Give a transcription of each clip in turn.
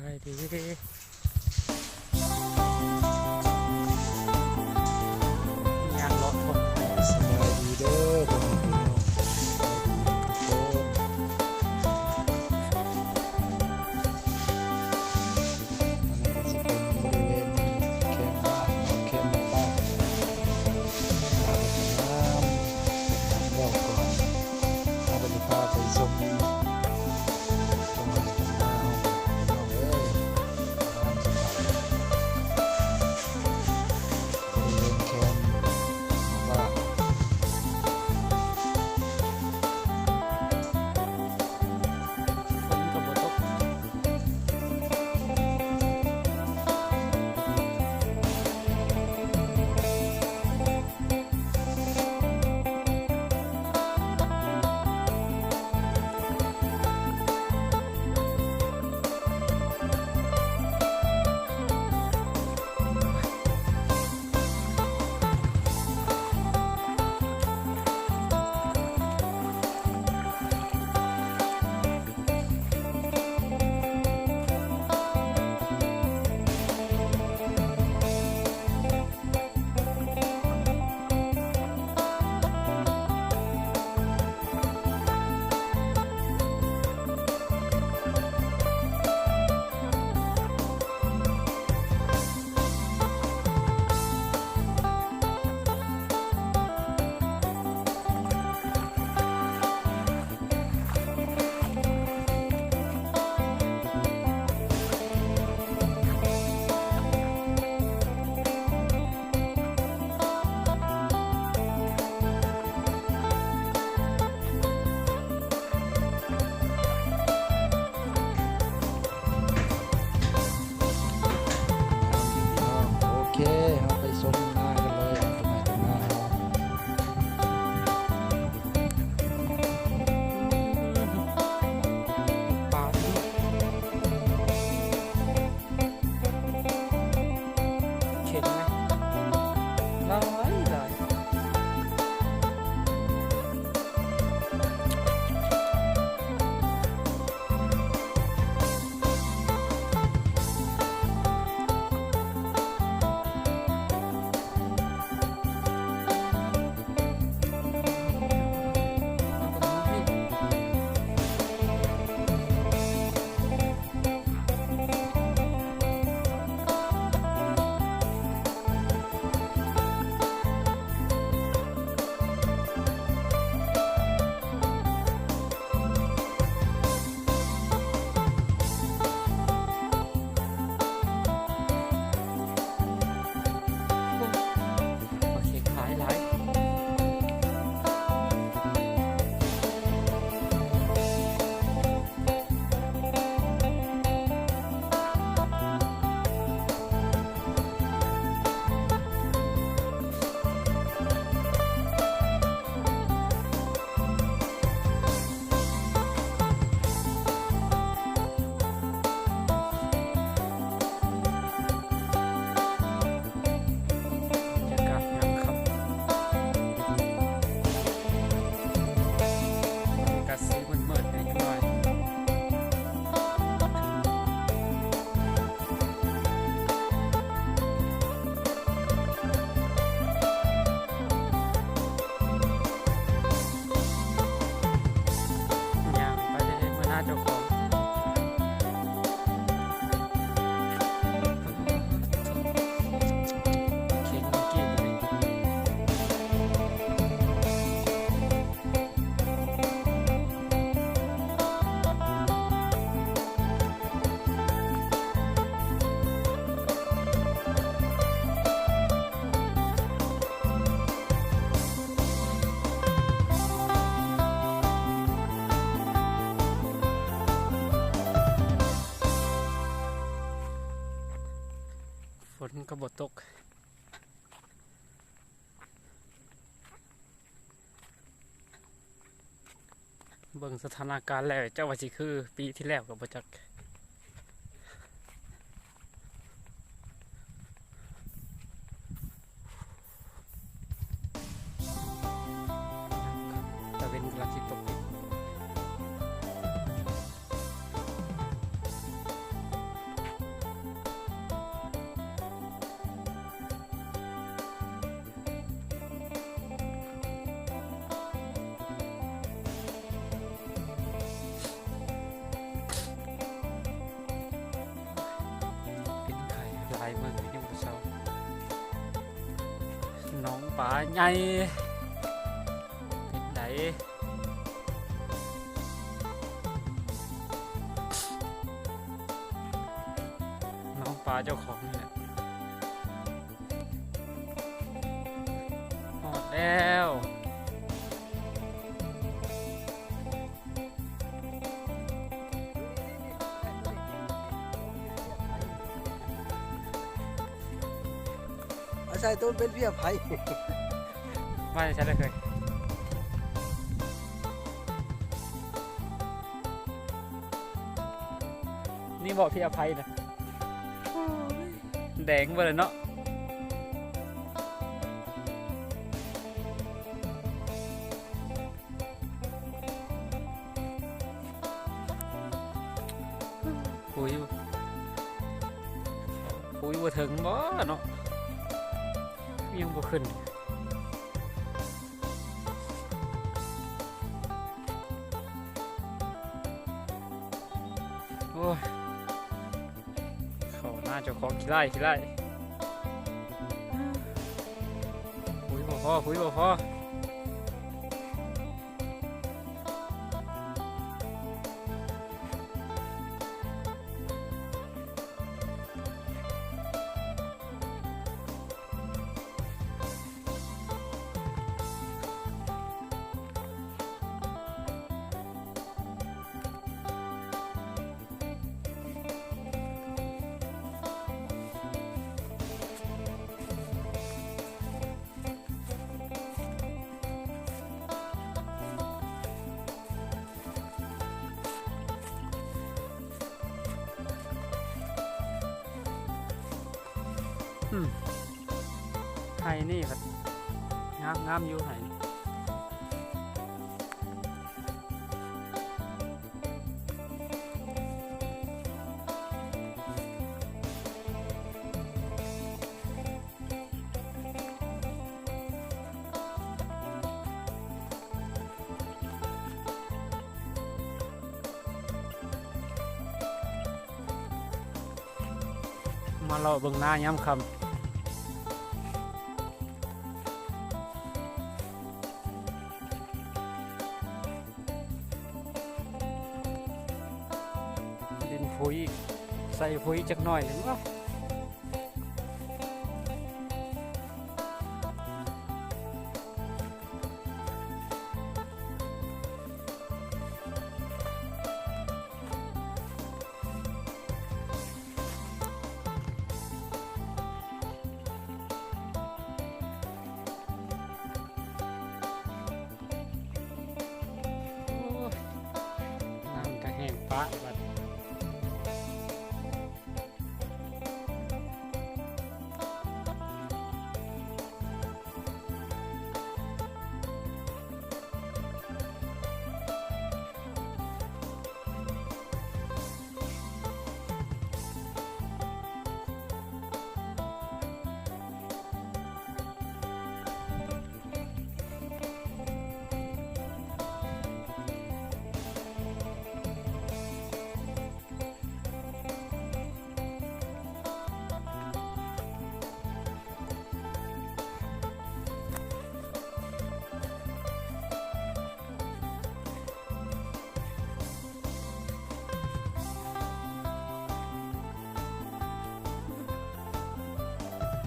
ສະບາຍດີ ຍ່າງເລາະທົ່ງໄຮ່. ສະບາຍດີເດີ ພໍ່ແມ່ພີ່ນ້ອງ ທຸກຄົນ. ອັນນີ້ກໍຊິເປັນບໍລິເວນແຄມບ້ານເນາະ ແຄມໝູ່ບ້ານ ງາມ ງາມແລ້ວກໍ ເຮົາກໍຊິພາໄປຊົມທົ່ງໄຮ່ທົ່ງນາເຮົາ ພີ່ນ້ອງເອີຍ. ງາມສະບາຍ ບໍລິເວນແຄມໝູ່ບ້ານ ຝົນກໍບໍ່ຕົກ. ໂອເຄ ເຮົາໄປຊົມນາກັນເລີຍ ຕາມມາເຮົາ. ປາ ເຫັນໄໝ? ຫຼາຍ ຫຼາຍ. ໂອເຄ ຂາຍຫຼາຍ. ບັນຍາກາດຍາມຄ່ຳ ອາກາດຊິມືດໆ ໜ້ອຍໆ. ຍ່າງໄປເລື້ອຍໆ ເມືອຫາເຈົ້າຂອງ. ເຂັງເມື່ອກີ້ນີ້. ຝົນກໍບໍ່ຕົກ. ເບິ່ງສະຖານະການແລ້ວ ເຈົ້າວ່າຊິຄືປີທີ່ແລ້ວກໍບໍ່ຈັກ. ຕາເວັນກຳລັງຊິຕົກ. ປາໃຫຍ່ ເປັນໃດ? ນ້ອງປາເຈົ້າຂອງນີ້ແຫຼະ. ຮອດແລ້ວ. ອາໄສໂຕເປັນເພຍໄພ ມາຈາກໃສລະເຄີຍ? ນີ້ບໍ່ເພຍໄພນະ ແດງເບິດແລ້ວເນາະ. ປຸ໋ຍ ປຸ໋ຍບໍ່ເຖິງບໍ່ເນາະ ຍັງບໍ່ຂຶ້ນ. ໂອ້ຍ ເຂົ້າໜ້າເຈົ້າຂອງຂີ້ລ້າຍ ຂີ້ລ້າຍ. ປຸ໋ຍບໍ່ພໍ ປຸ໋ຍບໍ່ພໍ. ອືມ ໄຮ່ນີ້ພັດງາມໆ ຢູ່ໄຮ່. ມາເລາະເບິ່ງນາຍາມຄ່ຳ. ດິນຝຸ່ນ ໃສ່ຝຸ່ນຈັກໜ້ອຍໜຶ່ງເນາະ. ໂອ້ຍ ນ້ຳກະແຫ້ງປະບັດ.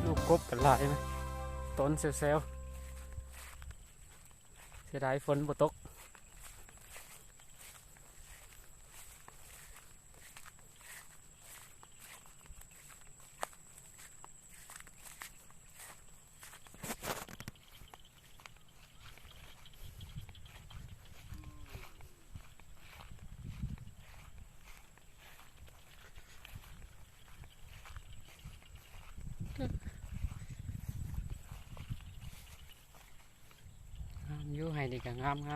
ລູກກົບກໍຫຼາຍນະ ຕົນແຊວໆ. ເສຍດາຍຝົນບໍ່ຕົກ. ງາມຢູ່ ໄຮ່ນີ້ກໍງາມໆ. ໂ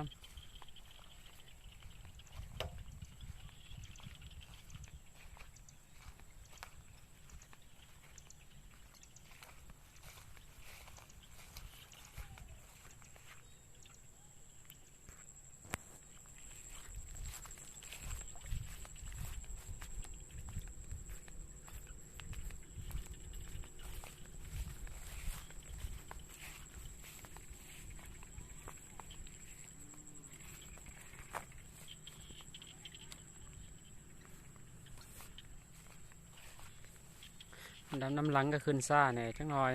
ดำน้ำหลังก็ขึ้นซ่าแหน่จักหน่อย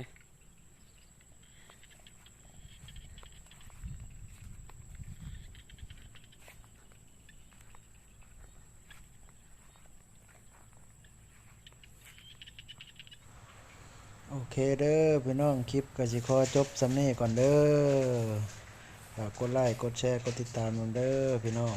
โอเคเด้อพี่น้อง คลิปก็สิขอจบส่ำนี้ก่อนเด้อ ฝากกดไลก์ กดแชร์ กดติดตามนำเด้อพี่น้อง